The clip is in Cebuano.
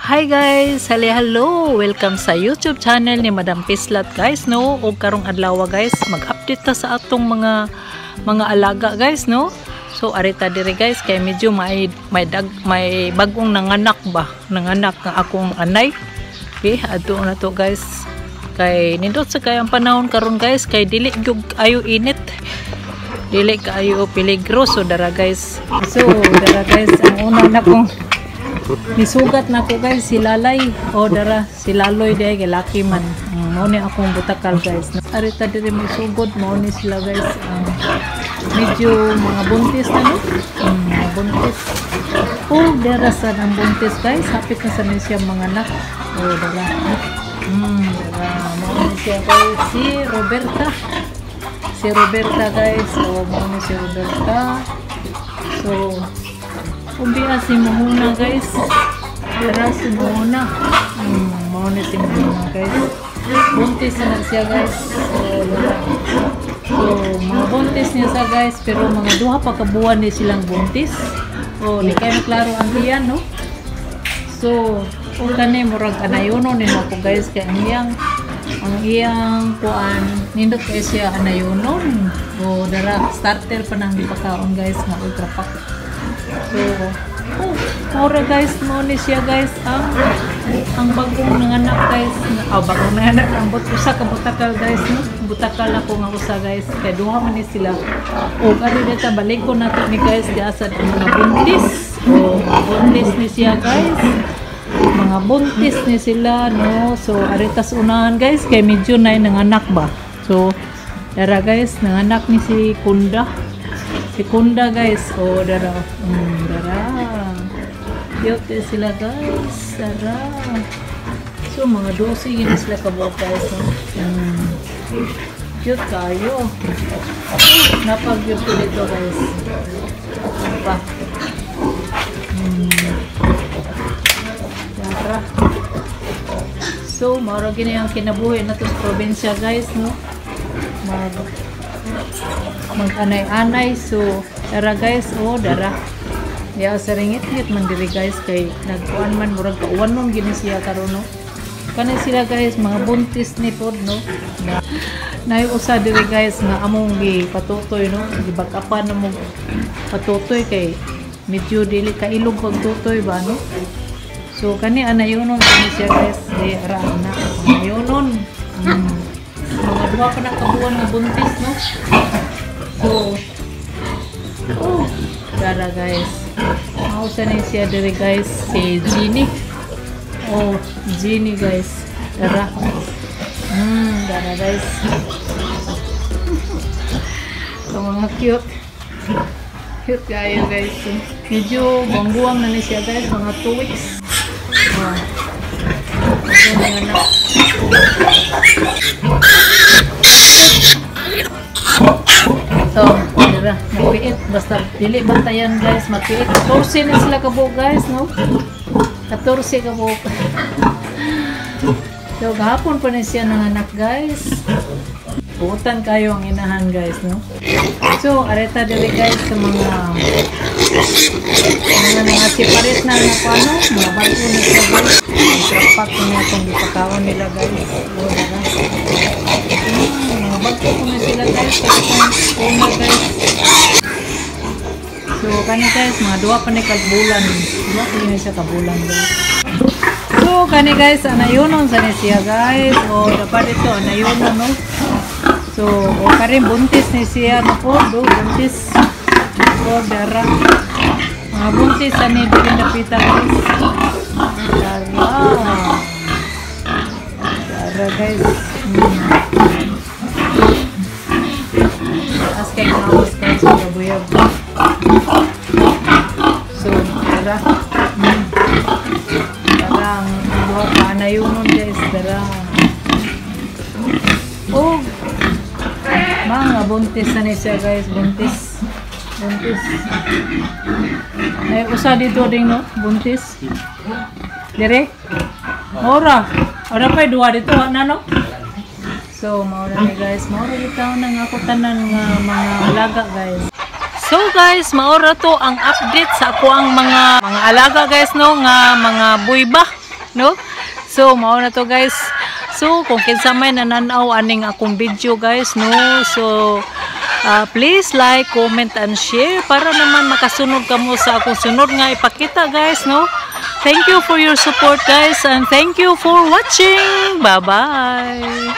Hi guys! Hali hello! Welcome sa YouTube channel ni Madam Pislat, guys, no? O karong adlaw, guys, mag-update ta sa atong mga alaga, guys, no? So arita diri, guys, kay medyo may bagong nanganak ba? Nanganak nga akong anay. Okay, adto na to, guys. Kay nindot sa kay ang panahon karon, guys, kay dili gyud ayo init. Dili kaayo peligro, so dara, guys. So dara, guys, ang una na kong nisugat na ko, guys, si Lalay. O dara si Laloy diay kay laki man. Mao ni akong butakal, guys. Arita diri may sugod, mao ni sila, guys. Medyo mga buntis na, no? Mga buntis. Oh, dara sa ang buntis, guys. Hapit na sa ni siya mga anak. Oh, dara. Dara. Mao ni siya, guys, si Roberta. Si Roberta, guys. Oh, mao ni si Roberta. So, Umbiya si Muhuna, guys. Dara si Muhuna. Mao ni si Muhuna, guys. Buntis na siya, guys. So, dara. So, mga buntis niya sa, guys, pero mga 2 pa ka buwan ni silang buntis. Oh, di kayo klaro ang tiyan, no? So, o kani murag anayono ni nako, guys, kay ang iyang kuan nindot kay siya anayonon. O dara, starter pa nang gipakaon, guys, nga ultra pack. So, oh, mura, guys, mo ni siya, guys, ang bagong nanganak, guys. Oh, bagong nanganak ang but usa ka butakal, guys, no? Butakal ako nga usa, guys, kay duha man ni sila. O kari dita balik ko nato ni, guys, giasad ang mga buntis. Oh, buntis ni siya, guys. Mga buntis ni sila, no? So, aritas unahan, guys, kay medyo na nanganak ba. So, dara, guys, nanganak ni si Kunda. Si Kunda, guys. Oh, dara. Dara. Cute sila, guys. Dara. So, mga 12 yun sila kabuok, guys. No? Cute kayo. Napag-cute ko dito, guys. Ano pa? Dara. So, mao gini ang kinabuhi na to sa probinsya, guys, no? Mag anay-anay. So, dara, guys, oh, dara. Ya sa ringit-ngit man diri, guys, kay nagkuan man, murag kauwan nun gini siya karon, no. Kani sila, guys, mga buntis ni pod, no. Na nay usa diri, guys, nga among gi patutoy, no. Gibakapan na mo patutoy kay medyo dili kailog pagtutoy ba, no. So kani anayonon kani siya, guys, di ara na anayonon. Mga 2 pa na kabuwan nga buntis, no. So oh, dara, guys. Mao sa ni siya diri, guys, si Genie. Oh, Genie, guys. Dara. Dara, guys. So mga cute. Cute kayo, guys. Medyo buwang-buwang na ni siya, guys, mga 2 weeks. Oh. Ito mga anak. So, dira, mapiit. Basta dili bantayan, guys, mapiit. 14 na sila kabuok, guys, no? 14 kabuok. So, gahapon pa na siya ng anak, guys. Buutan kayo ang inahan, guys, no? So, areta dili, guys, sa mga separate na nga ko, ano, mga bago na siya, guys. Ang na itong gipakaon nila, guys. O, dara. Mga bago ko na sila, guys. Kasi una, guys. So, kani, guys, mga 2 pa ni kabulan. 2 pa ni siya kabulan, guys. So, kani, guys, anayonon sa ni siya, guys. O, dapat ito, anayonon, no? So, o karin buntis ni siya, no po, do, buntis. O, dara. Mga buntis sa ni diri napita, guys. Dara. Dara, guys. As kay kawas, guys, mga buyag. So, dara. Dara, ang duha ka anayonon, guys, dara. Oh, mga buntis na ni siya, guys, buntis. Buntis. May usa dito ding, no, buntis. Dire? Ora. Ora pa duha dito na, no? So, mao na ni, guys. Mao ra bitaw na nga ako tanan nga mga alaga, guys. So guys, maora to ang update sa ako ang mga alaga, guys, no, nga mga buyba. no? So mao na to, guys. So kung kinsa may nananaw aning akong video, guys, no, so please like, comment and share para naman makasunod kamo sa akong sunod nga ipakita, guys, no? Thank you for your support, guys, and thank you for watching. Bye bye.